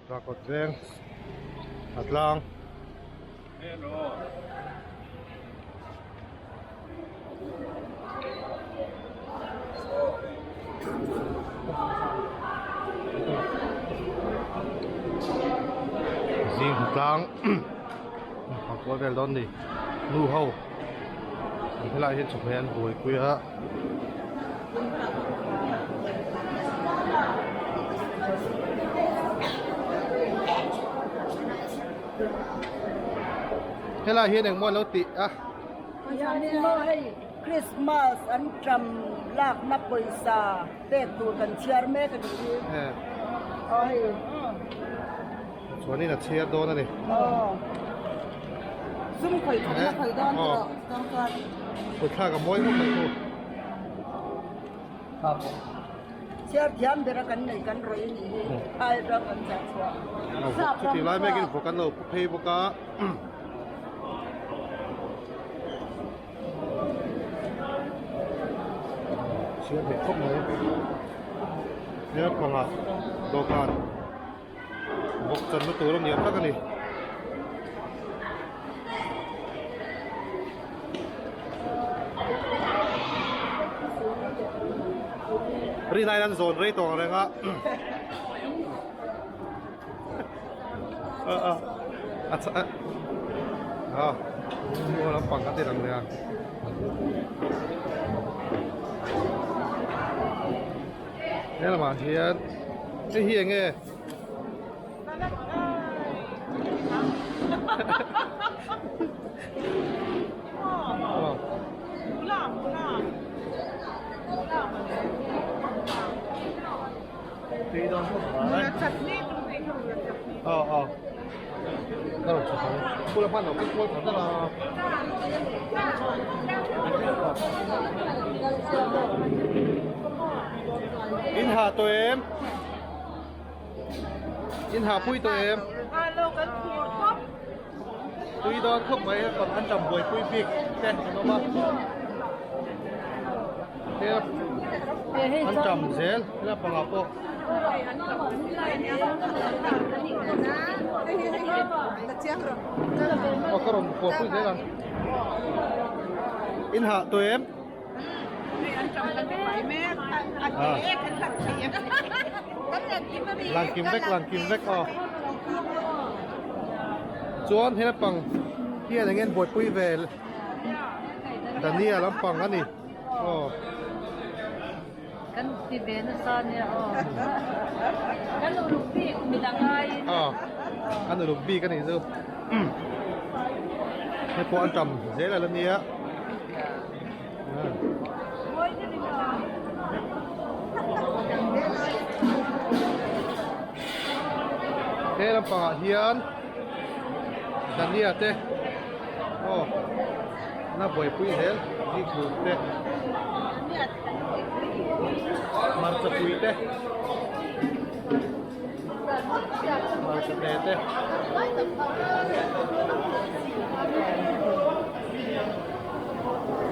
Tlakawt veng a tlang. Zing tlang a kual vel dawn ni nu ho an helai hian chawhmeh an buaipui a. Helai hian engmaw an lo tih a. Hianin maw hei Christmas an ṭam lakna pawisa pek tur kan chhiar mek a nih hi. Aw hei. Chuanin a chhiar dawn a ni. Aw. Zum khawih khat na khawih dawn tawh chuang chuan. Kuthlak a mawi khawp mai khu. Chhiar thiam bera kan nei kan rawih a nih hi. Ai ram an chah chhuah. Chuti lai mekin vawk an lo pu phei bawk a. Chhiar hmeh khawp mai. Hmelpangah dawhkan. Bawk channa tur a ni ang tak a ni. Rin aiin an zawn rei tawh ang reng a. A a a a a lampang kan ti lang leh a. He lamah hian hei hi eng nge? Aw aw ka rawn chhuk ang kula hman lo ka kual khat a. In ha tawh em? In ha pui tawh em? Tui dawn khawp mai an tam buaipui bik te an awm a. An tam zel helai pangah pawh. Aw ka rawn buaipui zel ang. In ha tawh em? Lang kim vek lang kim vek aw. Chuan he lampang hian eng nge an buaipui vel Dania lampang a ni aw. Kan ti ve nasa nia aw. Kan uluk bik midang aiin. Aw an uluk bik a nih chu. Hei pawh an tam zel a la nia. He lampangah hian Dania te aw na buaipui zel zikhlum te hmarcha pui te hmarcha te te.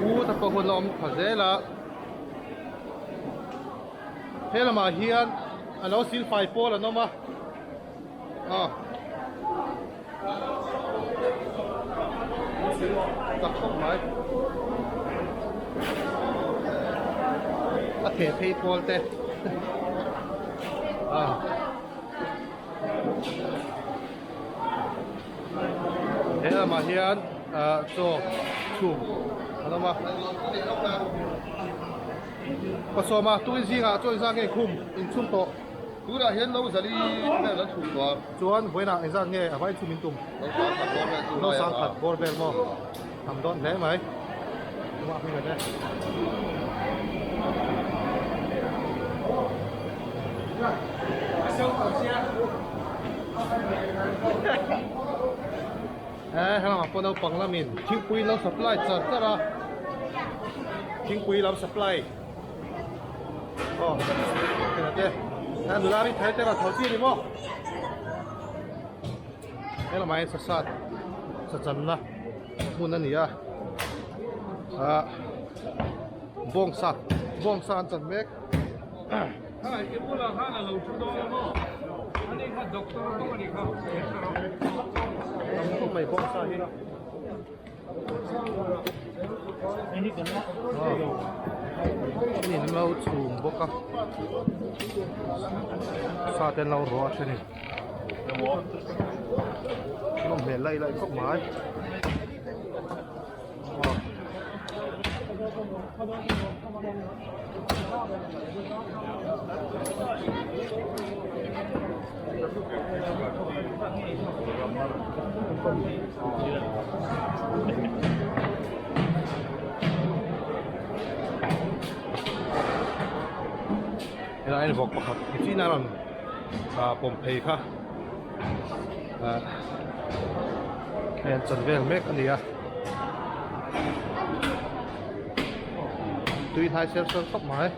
U ta pawh hun la awm tha zel a he lamah hian a lo silfai pawl an awm a aw tak khawp mai a theh phei pawl te a He lamah hian ah chaw chhum an awm a pasawma tukin zingah chuan engzat nge khum inchhum tawh tunah hian lo zali vel an chhum tawh a chuan vawiinah engzat nge a vai chhum in tum lo sang khat bawr vel lo sang khat bawr vel maw tham dawn hle mai tumah hming an e. He helamah pawh naupang lamin thingpui lo supply char char a thingpui lam supply aw hena te a nula ri thai te rawn tho chi a ni maw helamah hian sasat sachanna hmun a ni a ah bawngsa bawngsa an chan mek. Tam khawp mai bawngsa hi. Hei an lo chhum bawk a sa te an lo rawh a then in nawm hmel laih laih khawp mai. Helai vawk pakhat chin a rawn ah pawm phei kha ah hei an chan vel mek a ni a tui hnai ser ser khawp mai.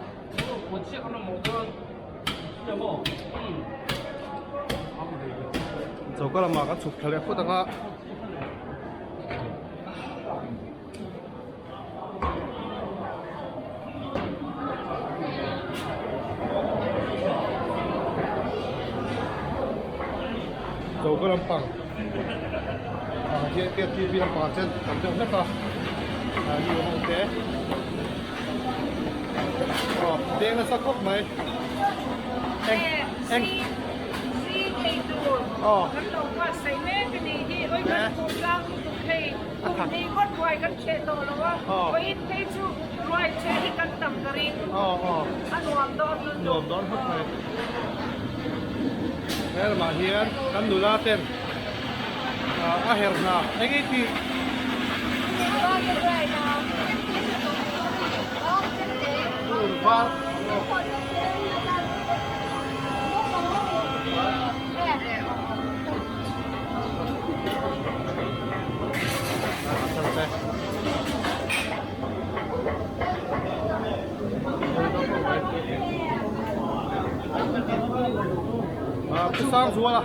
Choka lamah kan chhuk thla leh phawt ang a. Choka lampang ah hian T V lampang ah chuan tam deuh hlek a ah nu ho te aw deng nasa khawp mai eng eng aw Nuam dawn khawp mai. He lamah hian kan nula ten a her hna eng nge tih tur var Pu Sangzuala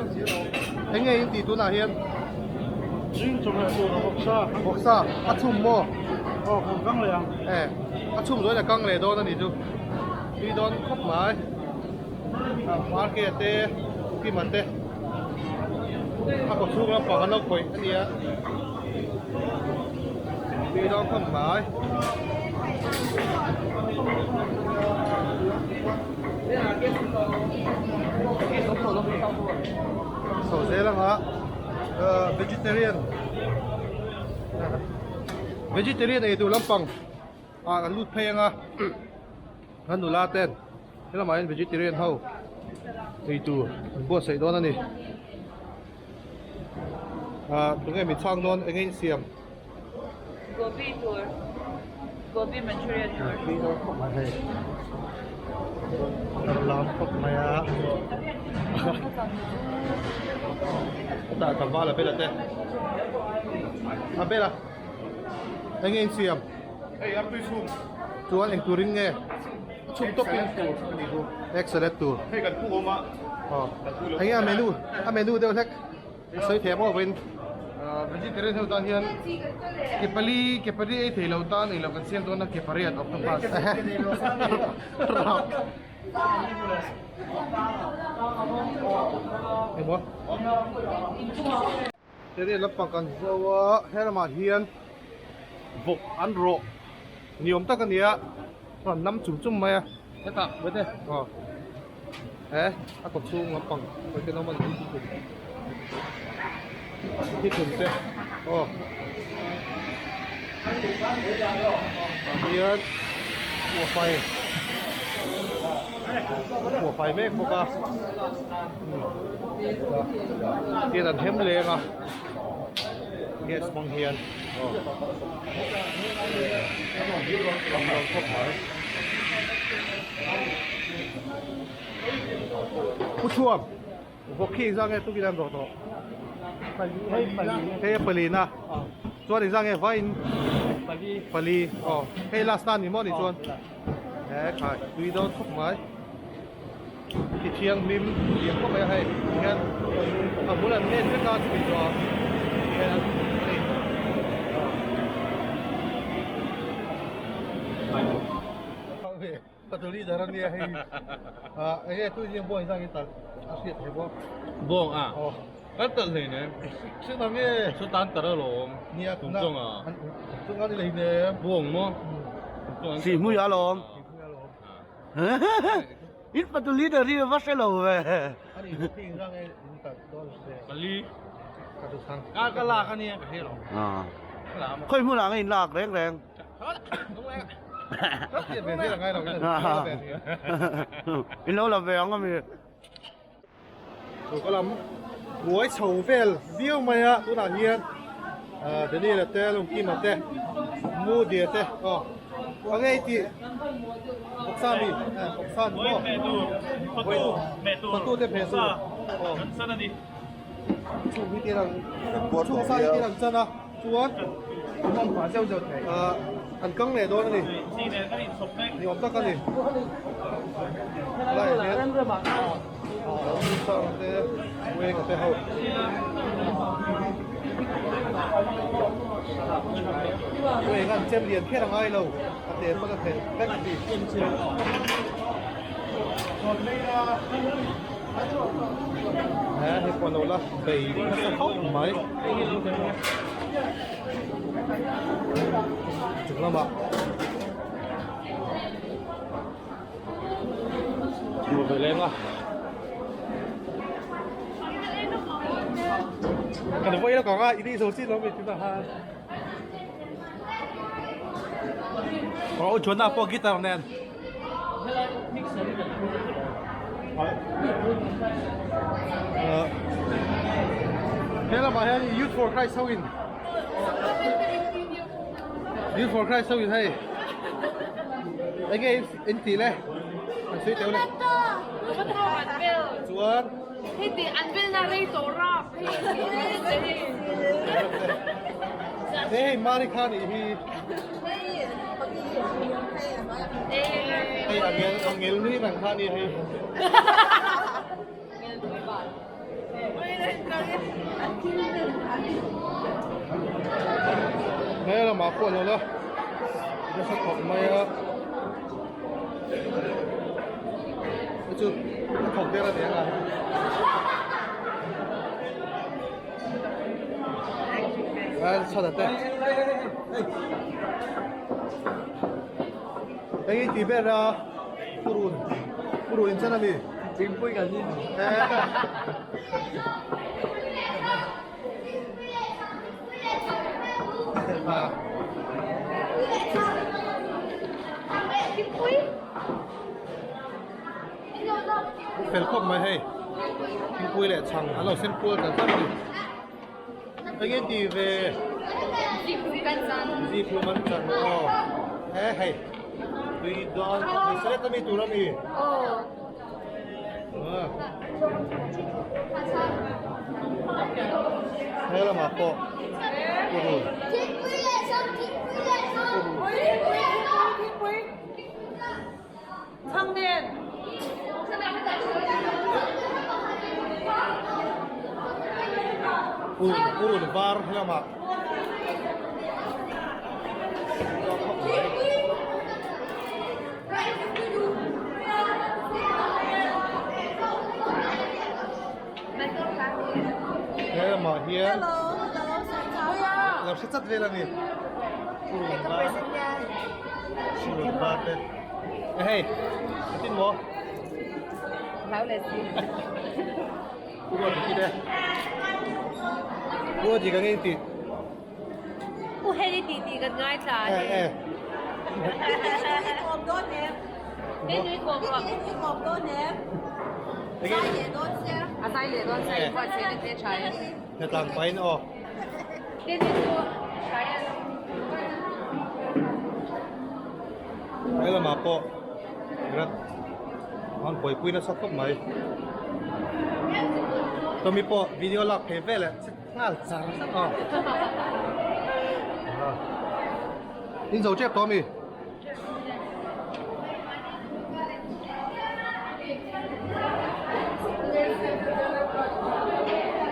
eng nge in tih tunah hian Vawksa a chhum maw a chhum zawhin a kang leh dawn a nih chu tui dawn khawp mai Market te Kima te a kaw chhung lampang an lo khawih a nia. Tui dawn khawp mai. Chho zel anga vegetarian vegetarian ei tur lampang ah kan lut phei anga kan nula ten helamah hian vegetarian ho ei tur an buatsaih dawn a ni. Ah tunge mi chhang dawn eng nge in siam? Gobi tur Gobi Manchurian tur. Tui dawn khawp mai hei. Tar lam khawp mai a. Hetah tlangval a bela te. A bela. Eng nge in siam? Hei artui chhum. Chuan eng turin nge? Chhum tawp in tur a ni chu. Excellent tur. Hei kan phu awm a. Aw. Eng nge a menu a menu deuh hlek a sawi thei maw vawiin. Vegetarian ho tan hian ke pali ke pali ei thei lo tan ei lo kan siam dawn a ke pariat octopus. Rak. Engmaw? Area lampang kan zo a he lamah hian vawk an rawh ni awm tak a ni a chuan nam chum chum mai a hetah vete aw he a kawt chhung lampang hawi te an awm a ni thi thum te aw tah hian kuahfai kuahfai mek bawk a. Hian an hem leng a gas hmang hian aw tam lo khawp mai pu chhuam vawk khi engzah nge tukin an rawh tawh hei a palina chuan engzah nge vain pali aw hei last na ni maw ni chuan he khai tui dawn khawp mai. Ti thianghlim lian khawp mai a hei hian a bul an men vek a chumi zawh ah hian an a ni. Patu leader a nia hei. Ah enge tu hian bawng zang in talh a hriat thei bawk. Bawng a? Aw. Kan talh hlei nem. Hriat ang nge? Chutan tar alawm. Nia Kum chunga. Chunga ni lei nem. Bawng maw? Si hmui alawm. In patu leader hi va hre lo ve. Ani hi rang e in talh dawn se. Pali. Ka tu sang. Ka ka lak ania ka hre lo. Khoi hmunah nge in lak reng reng. In lo la ve ang ami. Chu ka lam buai chho vel viau mai a tunah hian Daniel a te Lungkima te Moody a te aw a ngei tih Bawksa mi Bawksa ni maw Fatu te hmeh tur aw chung hi te lang chung sa hi te lang chan a. Chuan an kang leh dawn a ni. Ni awm tak a ni. Lai hian sang te weng te ho. Weng an chem lian kher a ngai lo. A te pawn a theh vek a ni. He hei pawh lo la bei nasa khawp mai chung lamah hmuh ve leng a kan vawi la kawng a i zo chin lo mi tuna han Aw chuan a pawh guitar nen. He lamah hian Youth for Christ ho in Youth for Christ ho in hei enge in tih le an sawi teuh le chuan Heti an velna rei tawh rap hei. Hei Mari kha nih hi. Hei angel angel nui rang kha nih hei. Hei lamah pawh lo la nasa khawp mai a. Chu a thawk der a ni ang a. An chhan a te. Eng i ti ber a purun purun in chan a mi. Thingpui kan in. Fel khawp mai hei thingpui leh chhang an lo sen kual dan zat a ni eng nge ti ve zikhlum an chan aw he hei tui dawn tui select ami tur ami He lamah pawh purun purun purun var he lamah He lamah hian lo hre chat vel a ni purun var purun var te hei a tin maw purun ti te purun ti ka ngei tih. U hei ti ti kan ngai tla a ni. A zai leh dawn sia in buatsaih na te tha e. Hnatlang pahin aw. He lamah pawh rat an buaipui nasa khawp mai. Tommy pawh video lak phei vel eh. Nghal char char aw. In zo tep tawh ami?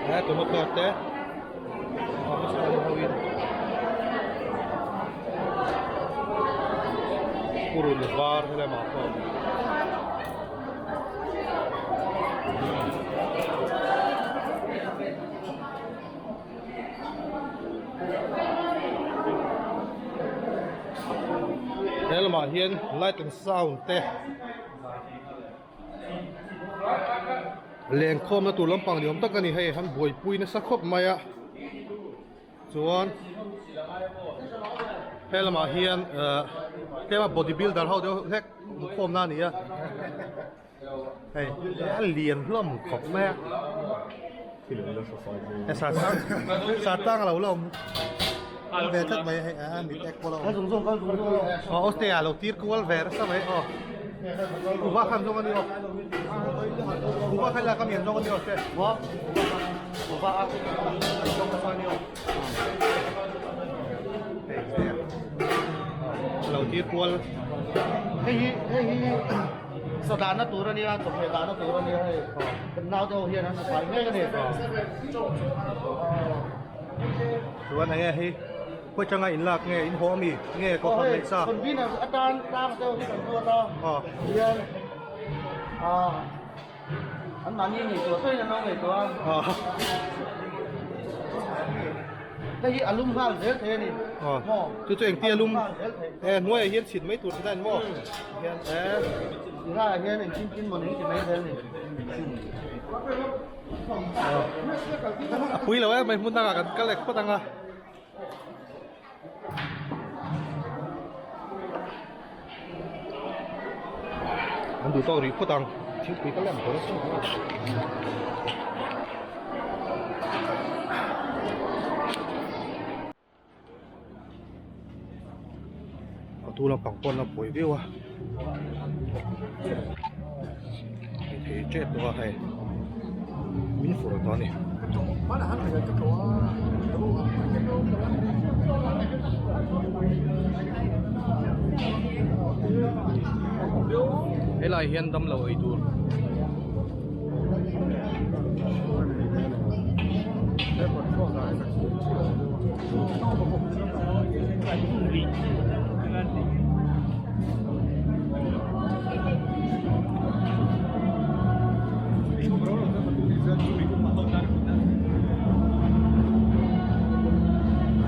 He tomato te Purun var helai mah pawh. He lamah hian light and sound te lengkhawmna tur lampang ni awm tak a ni hei han buaipui nasa khawp mai a chuan he lamah hian eh tlema body builder ho deuh hlek inkhawmna a ni a. Hei a lian hlawm khawp mai a he sa sa tang a lo la awm ve tlat mai hei a mit ek pawh a awm aw aw te a lo tir kual ve nasa mai aw kuhva khan zawng a ni aw kuhva khan lak a mian zawng a ni aw te kuhva a zawng nasa a ni aw hei te a lo tir kual hei hi hei hi. Sa dahna tur a nia, chawhmeh dahna tur a nia hei. Kan naute ho hian an hmu fai mek a ni. Chuan enge hei khawi tanga in lak nge in haw ami nge kohhran neih sa. Convener atan tlang te ho hi kan ruat a. Hian an mahni ngaihtuah sawiin an lo ngaihtuah a. Hei hi a lum nghal zel thei a ni. Maw? Chu chu engtia lum? E hnuaiah hian chhit mai tur thin a ni maw? Hian e. Tilaiah hian engtin tin maw ning ti mai zel ni. A pui lo em mai hmun dangah kan kal leh phawt ang a. An duh tawk rih phawt ang thingpui ka lem tawh nasa mai. A tu lampang pawh an lo buai viau a thei tep tawh a hei min fur tawh a ni. Helai hian damlo ei tur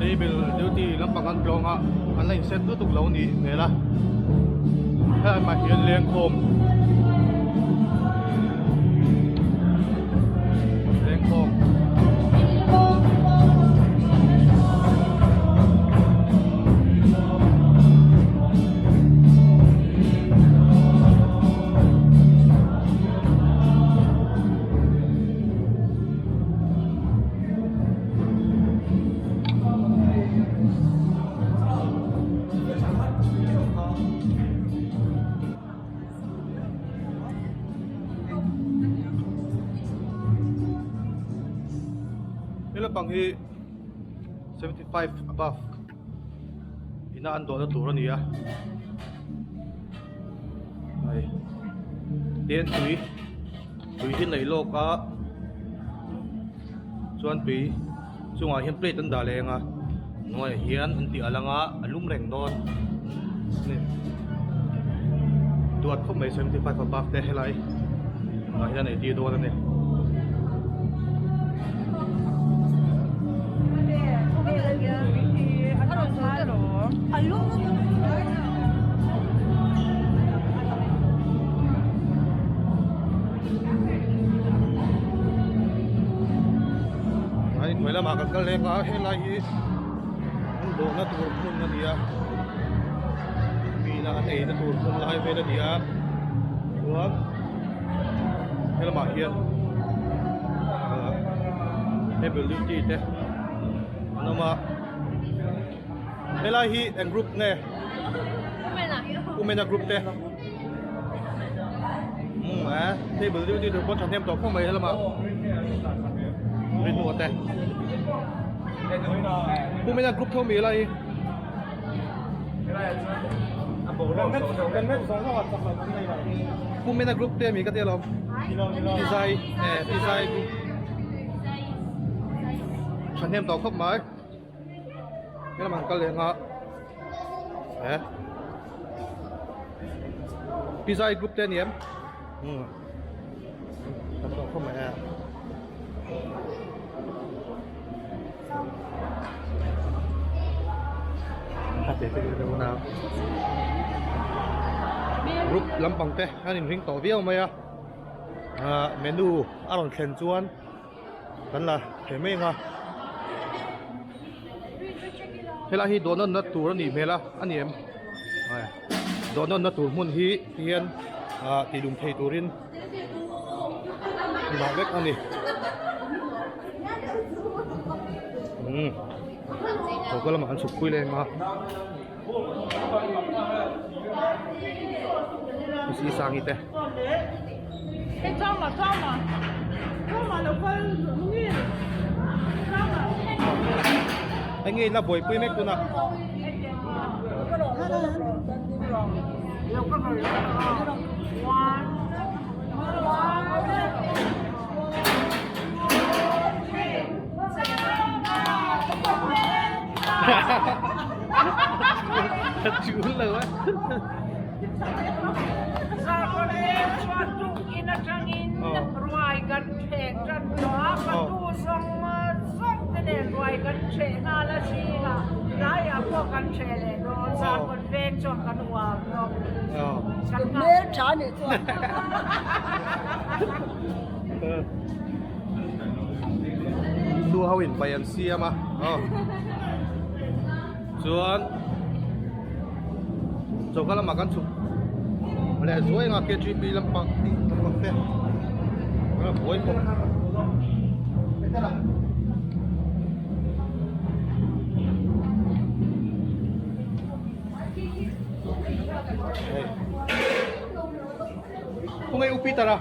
Table duty lampang an tlawng a an la inset lutuk lo nih hmel a helai mah hian lengkhawm lengkhawm He lampang hi 75 above ina an dawhna tur a ni a hei tin tui tui hi neih lawk a chuan tui chungah hian plate an dah leh ang a hnuaiah hian an tih a lang a a lum reng dawn a ni duat khawp mai 75 above te helai ah hian ei tir dawn a ni. Hei hnuai lamah kan kal lek a helai hi an dawhna tur hmun a ni a mina an eina tur hmun lai vel a ni a chuan helamah hian ah table duty te an awm a helai hi eng group nge Umena group te umm a table duty tur pawh thahnem tawh khawp mai helamah rinua te Umena group tho mi helai hi. Pumena group te mi ka tia lo tizai eh tizai group thahnem tawh khawp mai helamah an kal leh ang a eh. Pizai group te a ni em? Umm tam tawh khawp mai a. Group lampang te an inring tawh viau mai a ah menu a rawn thlen chuan kan la thei mai ang a helai hi dawh nawnna tur a nih hmel a a ni em dawh nawnna tur hmun hi tihian ah tihlum thei turin dah vek a ni umm choka lamah an chhuk pui leh eng a Sangi te. Eng nge in la buaipui mek tunah? Chul lo a. Ruai kan ṭheh ṭan tawh a, patu zawng zawng te nen ruai kan ṭheh nghal a zingah tlaiah pawh kan ṭheh leh dawn, Zarkawn veng chuan kan uar lawk. Kan nghak Hmel ṭha nih chuan. Nu ho in pai an siam a aw chuan choka lamah kan chhuk leh zuai anga KTP lampang lampang te a buai khawp hei khawnge u Peter a.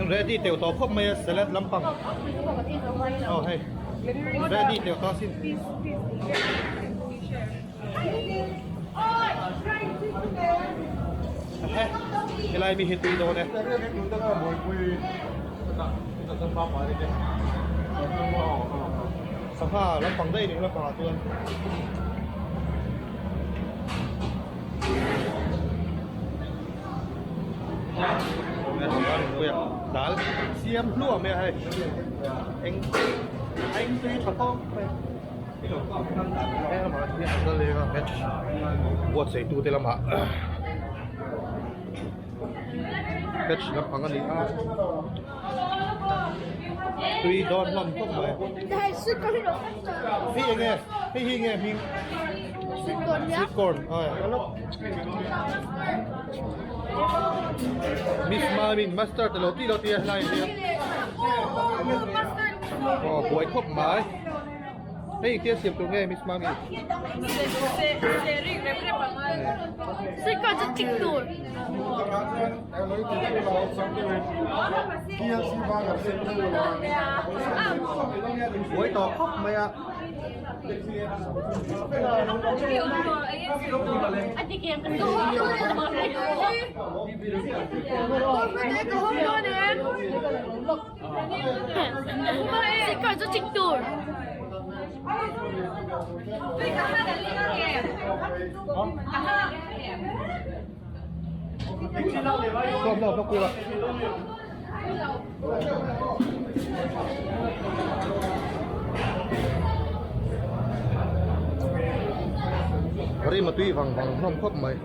Ready teuh tawh khawp mai a salad lampang aw hei ready teuh tawh asin helai mi hi tui dawn e. Sangha lampang daih ning lampangah chuan. Dal siam hluah mai a hei eng eng tui tha khawp mai heng lamah hian an kal leng a match buatsaih tute lamah match lampang a ni a tui dawn hlawm khawp mai hei eng nge hei hi nge hming sweet corn miss mamin mustard alo tih lo tih a helai ah hian aw buai khawp mai hei engtia siam tur nge miss mami sweet corn chu chik tur buai tawh khawp mai a. Rim a tui vang vang hlawm khawp mai.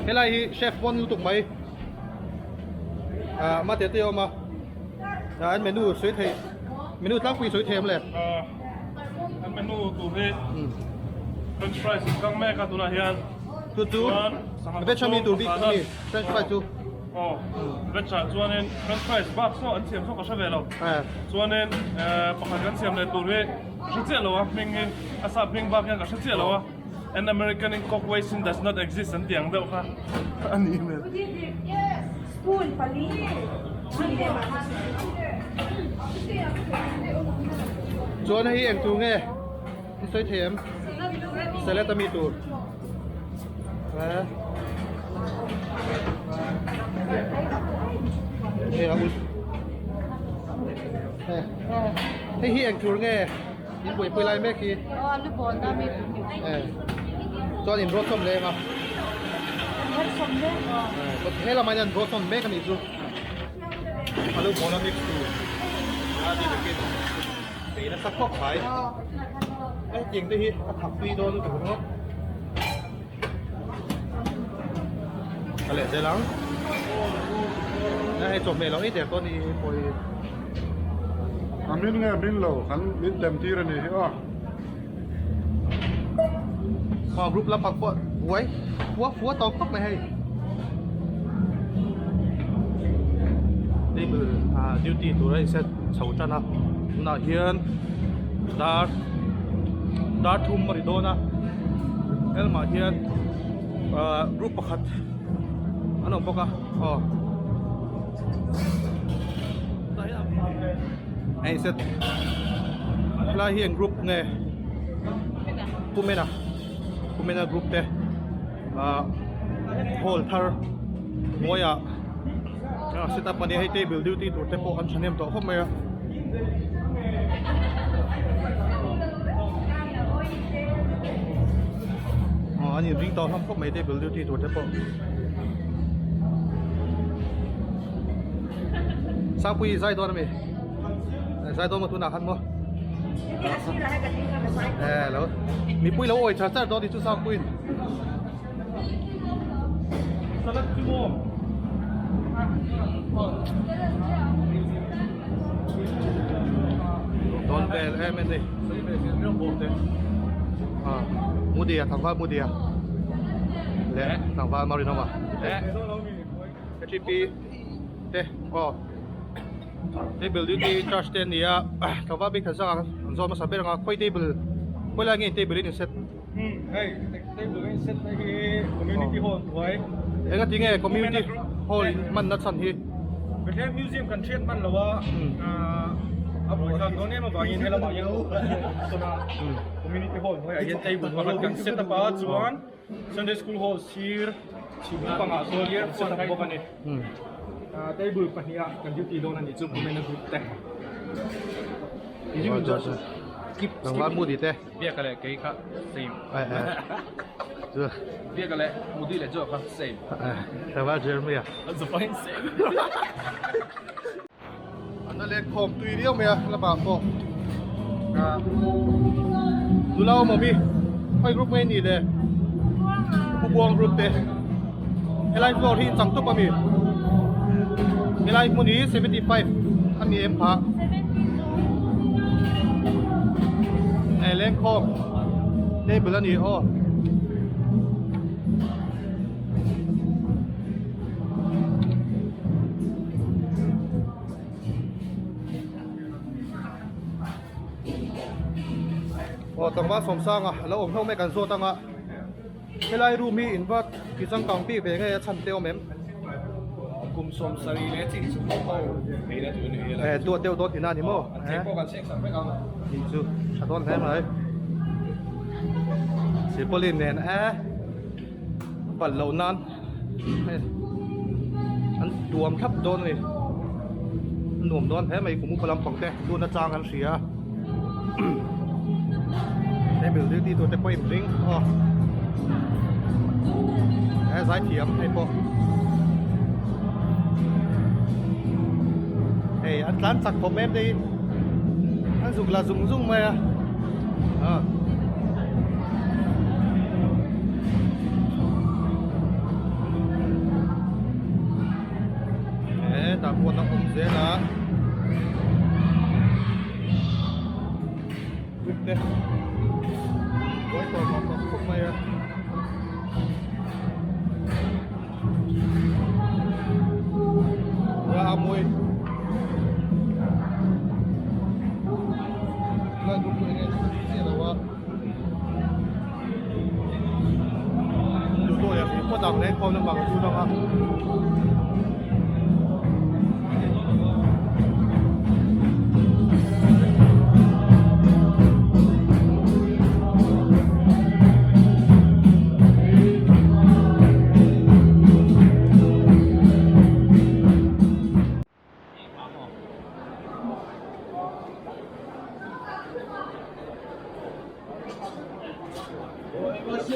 Helai hi chef pawn lutuk mai ah mate te a awm a ah an menu sawi theih menu tlangpui sawi thei awm le. An menu tur hi french fries in kang mek a tunah hian. Chu chu veg ami tur bik ami french fries chu. Aw veg ah chuanin french fries bak saw an siam saw ka hre ve lo. Chuanin pakhat kan siam leh tur hi ka hre chiah lo a hming hi a sap hming bak hian ka hre chiah lo a an American in cock wasin does not exist an tih ang deuh kha a ni hmel. Chuan hei eng tur nge i sawi thei em? Salad ami tur. Hei a ul. Hei. Hei hi eng tur nge in buaipui lai mek hi? Aw alu bawl na mi tur ni. Eh. Chuan in rawt sawm leng a. An her sawm mek aw. Eh, he lamah hian rawt sawm mek a nih chu. Alu bawl a mix tur. A ti vekin bei nasa khawp mai. Hetiang te hi a thak tui dawn lutuk ringawt. A leh zel ang. Hei chawhmeh lo ei der dawn ni pawi. A min nge min lo kan min tem tir a ni hi aw. Aw group lampang pawh buai fua fua tawk khawp mai hei. Table ah duty tur a inset chho tan a tunah hian dar dar thum a ri dawn a helmah hian ah group pakhat an awm bawk a aw hei set helai hi eng group nge Pumena Pumena group te ah hall thar hnuaiah set up a nia hei table duty tur te pawh an thahnem tawh khawp mai a. Aw an inring tawh hlawm khawp mai table duty tur te pawh. Sangpui zai dawn ami? Zai dawn maw tunah khan maw? Eh lo mipui lo awi char char dawn tih chu Sangpuiin. Dawn vel em a ni. Mudia tlangval Mudia leh tlangval Marinawma HEP te aw table duty charge te an ni a tlangval bik than zang an zawn hmasa ber ang a khawi table khawi lai nge in table in set. Hei table in set na hi community hall hnuai. Enga ti nge community hall in hman na chhan hi? Bethlehem Museum kan hriat hman lo a, a buaithlak dawn em avangin helamah hian tuna community hall hnuaiah hian table pakhat kan set up a, chuan Sunday school hall sir chhim pangah sawn kan set up bawk a ni. Table pahniha kan duty dawn a nih chu Pumena group te. Tlangval Moody te. Biaka leh kei kha same. Biaka leh Mudi leh Joe kha same. Tlangval Jeremia. An zapain same. An a leng khawm tui riau mai a lamah pawh. Nula awm awm i khawi group nge ni le Pu Buang group te helai floor hi chang tawp ami helai hmun hi 75 ami em phah. Hei lengkhawm table a ni aw. Aw tlangval Sawmsanga a lo awm hlauh mai kan zawt anga helai room hi in va ti changkang bik ve nge a chhan te awm em? Kum 70 leh chi chu ho ei na tur ni eh duat deuh dawn tina ni maw an thei pawh kan chhek sak vek ang tih chu tha dawn hle mai silpaulin nen e palh loh nan an tuam thlap dawn a ni a nuam dawn hle mai kum upa lampang te tuna chang an hria he building ti tur te pawh in ring aw he zai thiam hei pawh hei an tlan chak khawp em te hi an zuk la zung zung mai a ah he tah pawh a awm zel a. Group te buai tawh mah tawh khawp mai a. Nia a mawi. Lai group chu enge chiah lo a. Duh tawh leh hrih phawt ang leh khawm lamah ka chhun ang a. He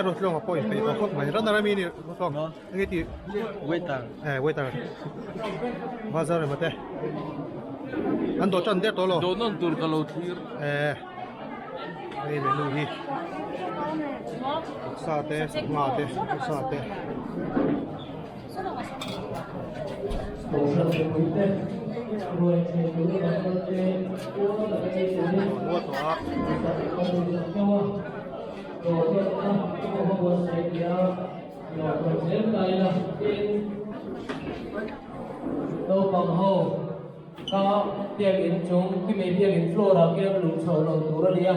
Rotluanga pawh inpeih tawh khawp mai runner ami ni Rotluang enge tih waiter eh waiter bazar emaw te an dawh tan der tawh lo dawh nawn tur ka lo thlir eh hei menu hi sa te sangha te sa te. Naupang ho kha biakinn chung khimi biakinn floor ah khian luh chhoh loh tur a ni a,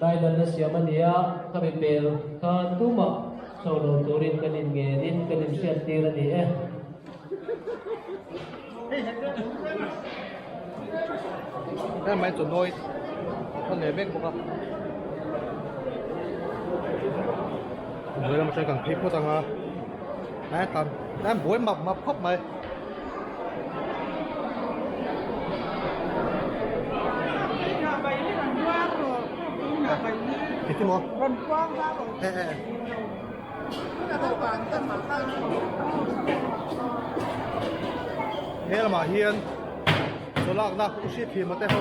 daidanna siam a ni a, khami pel khan tumah Chho lo turin kan in ngenin kan in hriat tir a ni e. Hei mai chu nawi a thawn leh mek bawk a. Hnuai lam atang kan phei phawt ang a. Tlai tan tlai buai map map khawp mai. Engtin maw? Eh eh. He lamah hian chaw lakna u hriat thiam te ho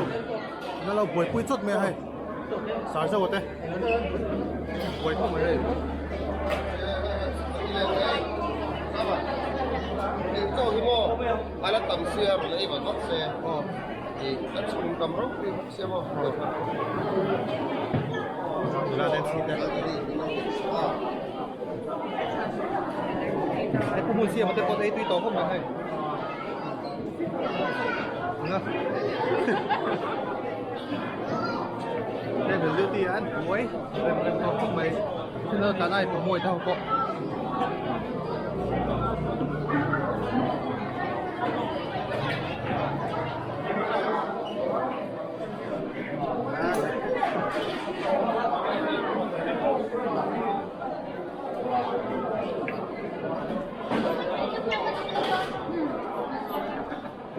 an lo buaipui chawt mai a hei sar zauh a te buai khawp mai hei. Hei pu hmun siam te pawh ei tui tawh khawp mai hei hei bel duty an buai rem rem tawh khawp mai thil ho tlan ai pawh mawi ta ho pawh.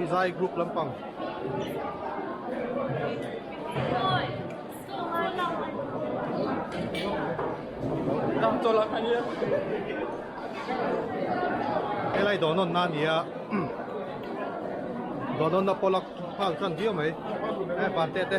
Zai group lampang. Helai dawhnawn na a ni a dawhnawn na pawh lak nghal tan viau mai he van te te.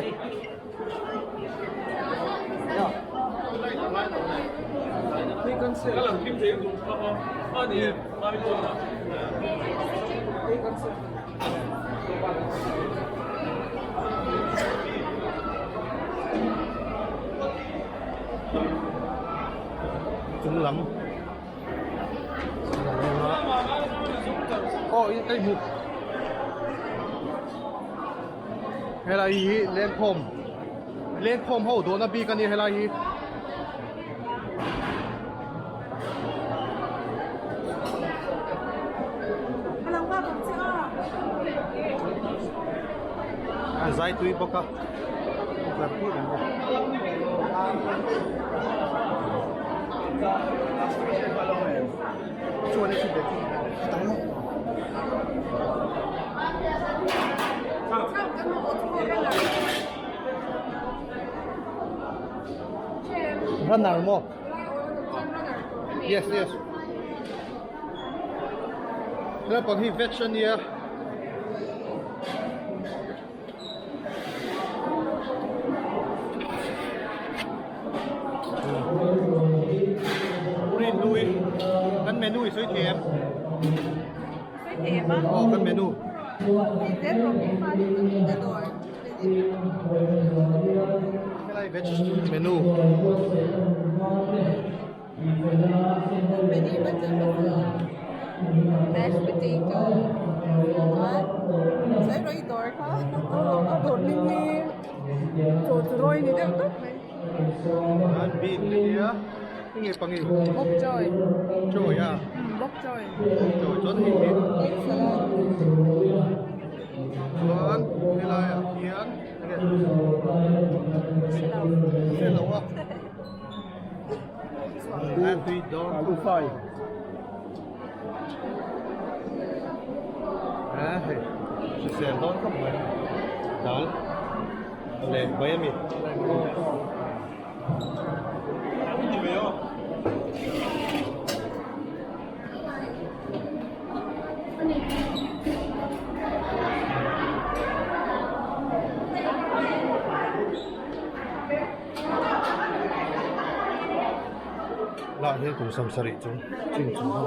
Chung lam aw in ka hmu helai hi lengkhawm lengkhawm ho dawhna bik a ni helai hi. A zai tui bawk a Runner maw? Yes yes. Helai hi veg a nia. Green lui kan menu i sawi thei em? Sawi thei em a? Aw kan menu. Helai veg menu. Mashed potato chuan sai rawi dawr kha a dawr hming hi chaw chu rawi ni deuh tawp mai. An bean te hi a enge pangi Bok choy choy a bok choy bok choy chuan hei hi egg salad chuan helaiah hian enge hre lo a. Hrisel dawn khawp mai. Dal leh bai a mi. Lah hian kum sawmsarih chung chin chung ho.